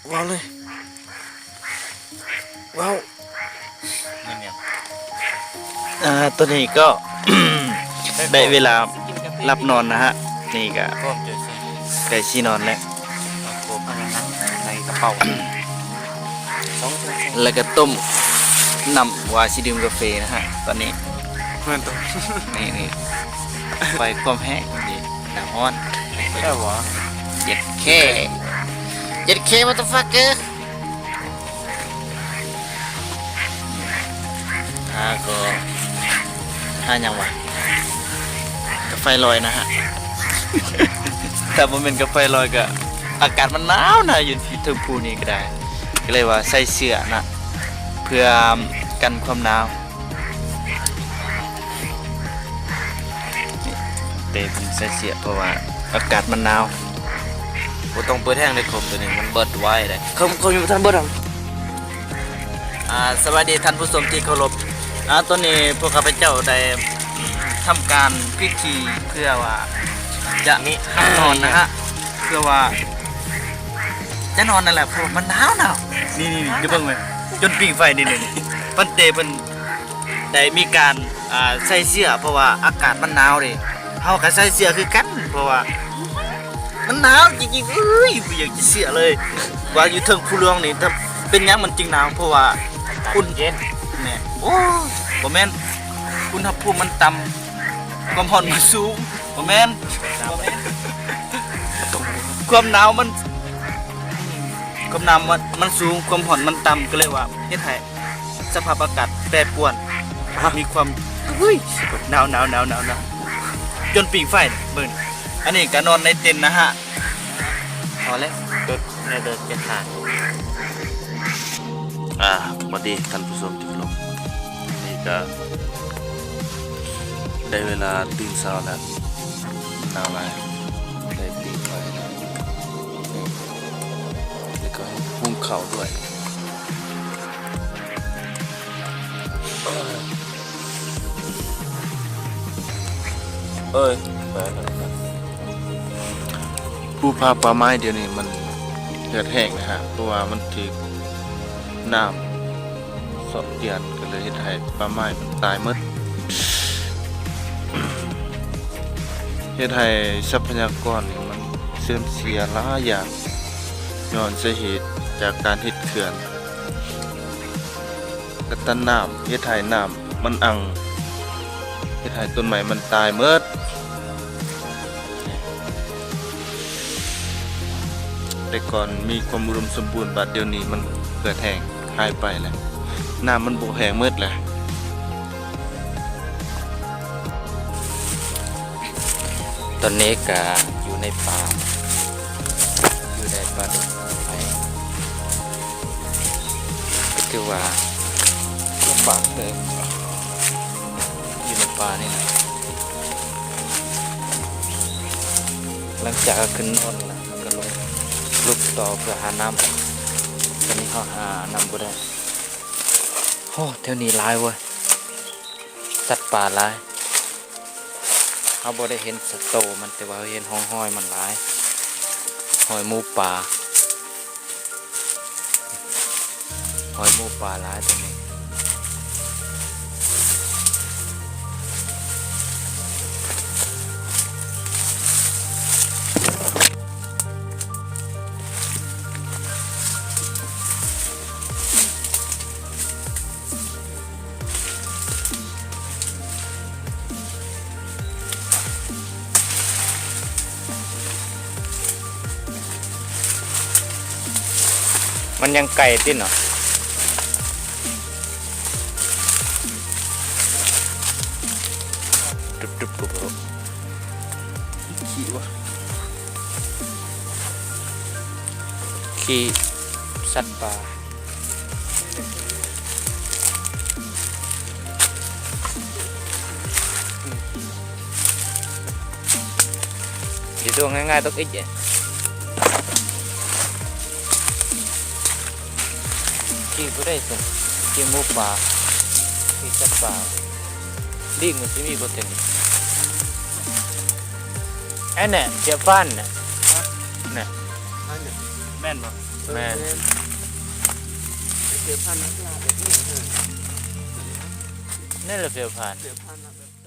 ເວົ້າເລີຍ ເວົ້າ ແມ່ນຫຍັງ? ອ່າ ຕອນນີ້ກໍ ໄດ້ເວລາຫຼັບນອນນະຮະ ນີ້ກໍໃກ້ຊິນອນແລ້ວ ໃນກະເປົາ ແລ້ວກໍຕົ້ມນ້ຳວ່າຊິດື່ມກາເຟນະຮະ ຕອນນີ້ ແມ່ນຕະ ນີ້ໆ ໄຟຄວາມແຮງນີ້ ໜາວຮ້ອນ ເອີ ຫວາ ເຢັດເຄ ເຢັດເຄ motherfucker ຫາກໍ ຫາຫຍັງຫວາ? ກາໄຟລອຍນະຮະ ຖ້າບໍ່ແມ່ນກາໄຟລອຍກໍ ອາກາດມັນໜາວນະ ຢູ່ເທິງພູນີ້ກໍໄດ້ ກໍເລີຍວ່າໃສ່ເສື້ອນະ ເພື່ອກັນຄວາມໜາວ. ເຕເພິ່ນໃສ່ເສື້ອ ເພາະວ່າອາກາດມັນໜາວ. ບໍ່ຕ້ອງເປີດແຮງເດ້ ໂຄມໂຕນີ້ມັນເບິດໄວເດ້ ໂຄມ ໂຄມຍັງບໍ່ທັນເບິດດອກ. ອ່າ ສະບາຍດີທ່ານຜູ້ຊົມທີ່ເຄົາລົບ ອ່າ ຕອນນີ້ພວກຂ້າພະເຈົ້າໄດ້ທຳການພິທີເພື່ອວ່າຈະນອນນະຮະ ເພື່ອວ່າຈະນອນນັ້ນແຫຼະ ເພາະວ່າມັນໜາວໆ ນີ້ໆ ຈະເບິ່ງເວີຍ ຈົນປີ້ງໄຟນີ້ໆ ພັນເຕເພິ່ນ ໄດ້ມີການ ອ່າ ໃສ່ເສື້ອ ເພາະວ່າອາກາດມັນໜາວເດ້ ເຮົາກໍໃສ່ເສື້ອຄືກັນ ເພາະວ່າມັນໜາວຈິງໆ ເອີຍ ບໍ່ຢາກຈະເຊື່ອເລີຍ ວ່າຢູ່ເທິງພູຫຼວງນີ້ ເປັນຫຍັງມັນຈຶ່ງໜາວ ເພາະວ່າອຸນ ແມ່ນ ໂອ້ ບໍ່ແມ່ນ ອຸນຫະພູມມັນຕ່ຳ ຄວາມຮ້ອນມັນສູງ ບໍ່ແມ່ນ ຄວາມໜາວມັນ ຄວາມໜາວມັນ ມັນສູງ ຄວາມຮ້ອນມັນຕ່ຳ ກໍເລີຍວ່າເຮັດໃຫ້ ສະພາບອາກາດແປປວນ ມີຄວາມ ຫາຍ ໜາວໆໆໆ ຈົນປີ້ງໄຟເບິ່ງ ອັນນີ້ກໍນອນໃນເຕັນນະຮະ ພໍແລ້ວ ຈົດແນວເດີນຈະຂາດ. ອ່າ ຫວັດດີທ່ານຜູ້ຊົມທີ່ເຄົາລົບ ນີ້ກໍໄດ້ເວລາຕື່ນເຊົ້າແລ້ວ ໜາວຫຼາຍ ໄດ້ປີ້ງໄຟແລ້ວ ແລ້ວກໍຫຸ້ງເຂົ້າດ້ວຍ. ເອີຍ ໄປແລ້ວ ພູຜາປ່າໄມ້ດຽວນີ້ມັນເຫືອດແຫ້ງນະຮະ ເພາະວ່າມັນຖືກນ້ຳຊອກຈຽນ ກໍເລີຍເຮັດໃຫ້ປ່າໄມ້ມັນຕາຍໝົດ ເຮັດໃຫ້ຊັບພະຍາກອນນີ້ມັນເສື່ອມເສຍຫຼາຍຢ່າງ ຍ້ອນສາເຫດຈາກການເຮັດເຂື່ອນ ກະຕັນນ້ຳ ເຮັດໃຫ້ນ້ຳມັນອັ່ງ ເຮັດໃຫ້ຕົ້ນໄມ້ມັນຕາຍໝົດ. ແຕ່ກ່ອນມີຄວາມອຸດົມສົມບູນ ບາດດຽວນີ້ມັນເຫືອດແຫ້ງຫາຍໄປແລ້ວ ນ້ຳມັນບົກແຫ້ງໝົດແລ້ວ. ຕອນນີ້ກະຢູ່ໃນປ່າ ຢູ່ໃນປ່າດົງໄພ ກໍຖືວ່າລຳບາກເຕີບ ຢູ່ໃນປ່ານີ້ນະ. ຫຼັງຈາກຂຶ້ນນອນແລ້ວ ກໍລົງ ລຸກຕໍ່ເພື່ອຫານ້ຳ ຕອນນີ້ເຮົາຫານ້ຳບໍ່ໄດ້. ໂອ້ ແຖວນີ້ຫຼາຍເວີຍ ສັດປ່າຫຼາຍ. ເຮົາບໍ່ໄດ້ເຫັນສະໂຕມັນ ແຕ່ວ່າເຮົາເຫັນຮ່ອງຮອຍມັນຫຼາຍ ຮອຍໝູປ່າ ຮອຍໝູປ່າຫຼາຍຕົງນີ້. ມັນຍັງໄກຕິເນາະ ຕຶບໆ ກໍບໍ່ຮູ້ ຂີ້ວະ ຂີ້ສັດປ່າ. ຊິຕົວງ່າຍໆ ຕົກອີກເດ ຂີ່ບໍ່ໄດ້ຊັ້ນ ຂີ່ໝູປ່າ ຂີ່ສັດປ່າ ລີງມັນຊິມີບໍ່ເຕັມ ອັນນັ້ນ ເສຍຟານນະ ນະ. ແມ່ນບໍ່? ແມ່ນ ເສືອຜ່ານນັກລ່າແບບນີ້ເດີ ນີ້ແຫຼະເສືອຜ່ານ ເສືອຜ່ານແບບ